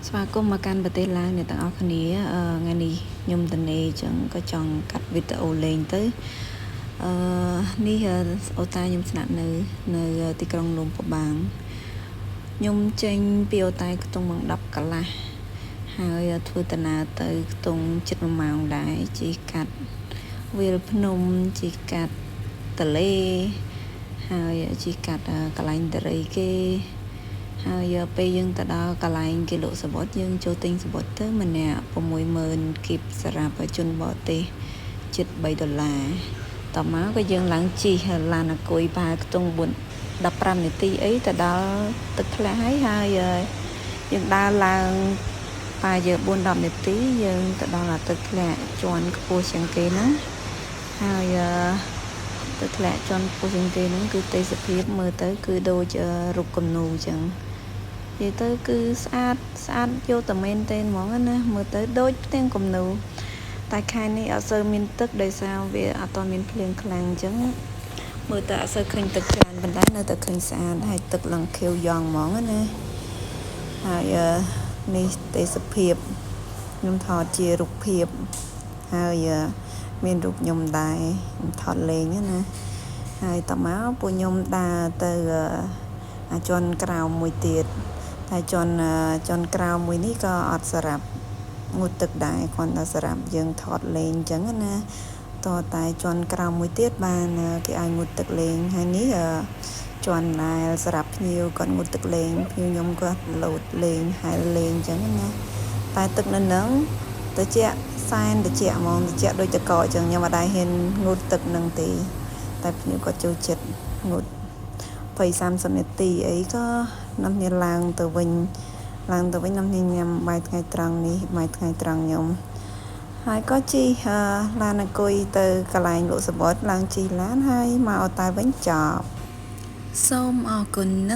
ស្វាគមន៍មកកាន់ប្រទេសឡាវអ្នកទាំងអស់គ្នាថ្ងៃនេះខ្ញុំតនេអញ្ចឹងក៏ចង់កាត់វីដេអូលេងទៅអឺនេះអូតាខ្ញុំស្នាក់នៅនៅទីក្រុងលំប្របាងខ្ញុំចេញពីអូតែខ្ទង់ម៉ោង10កន្លះហើយធ្វើដំណើរទៅខ្ទង់ជិត1ម៉ោងដែរជិះកាត់វាលភ្នំជិះកាត់ទលេហើយជិះកាត់កន្លែងតរីគេហើយពេលយើងទៅដល់កន្លែងគេលក់សំបុត្រយើងចូលទិញសំបុត្រទៅម្នាក់60000គីបសម្រាប់ជនបរទេសជិត3ដុល្លារតមកក៏យើងឡើងជិះឡានអាគុយប្រហែលខ្ទង់4 15នាទីអីទៅដល់ទឹកធ្លាក់ហើយហើយយើងដើរឡើងប្រហែលជា4 10នាទីយើងទៅដល់អាទឹកធ្លាក់ជាន់ខ្ពស់ជាងគេណាហើយទឹកធ្លាក់ជាន់ខ្ពស់ជាងគេហ្នឹងគឺទេសភាពមើលទៅគឺដូចរូបគំនូអញ្ចឹងនិយាយទៅគឺស្អាតស្អាតយកតែមែនទេហ្មងណាមើលទៅដូចផ្ទាំងគំនូតែខែនេះអត់សូវមានទឹកដោយសារវាអត់ទាន់មានភ្លៀងខ្លាំងអញ្ចឹងមើលទៅអត់សូវឃើញទឹកច្រើនប៉ុន្តែនៅតែឃើញស្អាតហើយទឹកឡើងខៀវយ៉ងហ្មងណាហើយនេះទេសភាពខ្ញុំថតជារូបភាពហើយមានរូបខ្ញុំដែរខ្ញុំថតលេងណាហើយតមកពួកខ្ញុំដើរទៅអាចន់ក្រោមមួយទៀតតែជាន់ជាន់ក្រោមមួយនេះក៏អត់សម្រាប់ងូតទឹកដែរគ្រាន់តែសម្រាប់យើងថតលេងអញ្ចឹងណាតតែជាន់ក្រោមមួយទៀតបានគេឲ្យងូតទឹកលេងហើយនេះជាន់ដែលសម្រាប់ភ្ញៀវគាត់ងូតទឹកលេងភ្ញៀវខ្ញុំគាត់លោតលេងហែលលេងអញ្ចឹងណាតែទឹកនៅនឹងត្រជាក់សែនត្រជាក់ហ្មងត្រជាក់ដូចតកអញ្ចឹងខ្ញុំអត់ដែរហ៊ានងូតទឹកនឹងទេតែភ្ញៀវគាត់ចូលចិត្តងូត20 30នាទីអីក៏នាំគ្នាឡើងទៅវិញឡើងទៅវិញនាំគ្នាញ៉ាំបាយថ្ងៃត្រង់នេះបាយថ្ងៃត្រង់ខ្ញុំហើយក៏ជិះឡានអង្គុយទៅកន្លែងលក់សំបុត្រឡើងជិះឡានហើយមកអូតែវិញចប់សូមអរគុណនិង